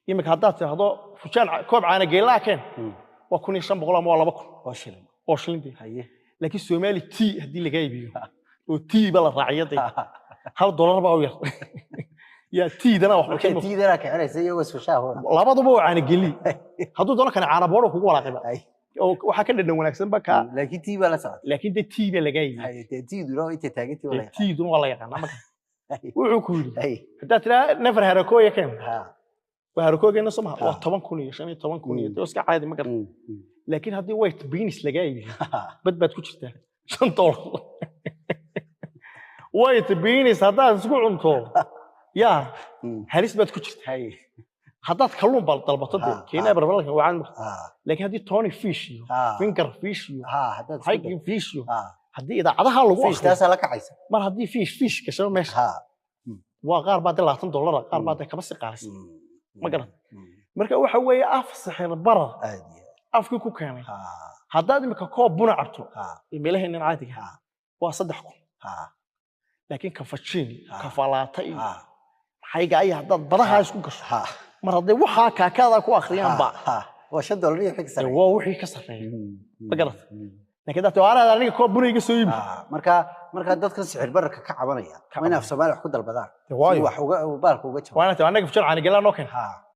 Iminka haddaad tidhaahdo fujaan koob caana geelaa keen, waa 1500 ama waa 2000 Oo shilin. Oo shilin. Laakiin Somali tea haddii laga iibiyo oo tea ba la raaciyo, dee $1 baa u yar yaa tea-dana wax. Marka tea-dana kicinaysa iyagoo isku shaah. Labaduba waa caana geli. Hadduu doono kana caana booro kugu walaaqayba oo waxaa ka dhadhan wanaagsan ba ka. Laakiin tea baa la socota. Laakiin dee tea baa laga iibiyo. Dee tea-duna intay taagantii waa la yaqaan. Tea-duna waa la yaqaanaa. Marka wuxuu ku yidhi, haddaad tiraa nefer harakooya keen, waa harakoogeena soo maha, waa 10,000 iyo 15,000 iyo dee iska caadi, ma garata? Laakiin haddii white beans lagaa iibiyo, bad baad ku jirtaa. $5 white beans haddaad isku cunto, yaa halis baad ku jirtaa. Haddaad kalluun bal dalbato, dee keenaa barbaralka waa caadi marka. Laakiin haddii tuna fish iyo finger fish iyo haddaad isku hiking fish iyo haddii idaacadaha lagu fish akhriyo taasaa la kacaysa. Mar haddii fish gasho meesha, waa qaar baa dee $20, qaar baa dee kaba si qaalisan, ma garan? Marka waxa weeye af sixir barar Aad iyo aad. afkii ku keenay. Haddaad imika koob buna cabto meelaheennan caadiga waa 3000. Laakiin kafajiin, kafalaata iyo maxayga ay haddaad badaha isku gasho, mar hadday waxaa kaakaada ku akriyaanba, waa $5 iyo wixii ka dee sarreeya. Waa wixii ka sarreeya, ma garat? Laakiin haddaad tiraa, "Anaad aniga koob buna iga soo iibi." Marka dadkan sicir bararka ka cabanaya Ka waa in af cabanaya. Soomaali wax ku dalbadaan Dee si waayo wax uga baalka uga jabo. Waa inaad tiraa, "Anaga fujaan caanigelaa noo keen."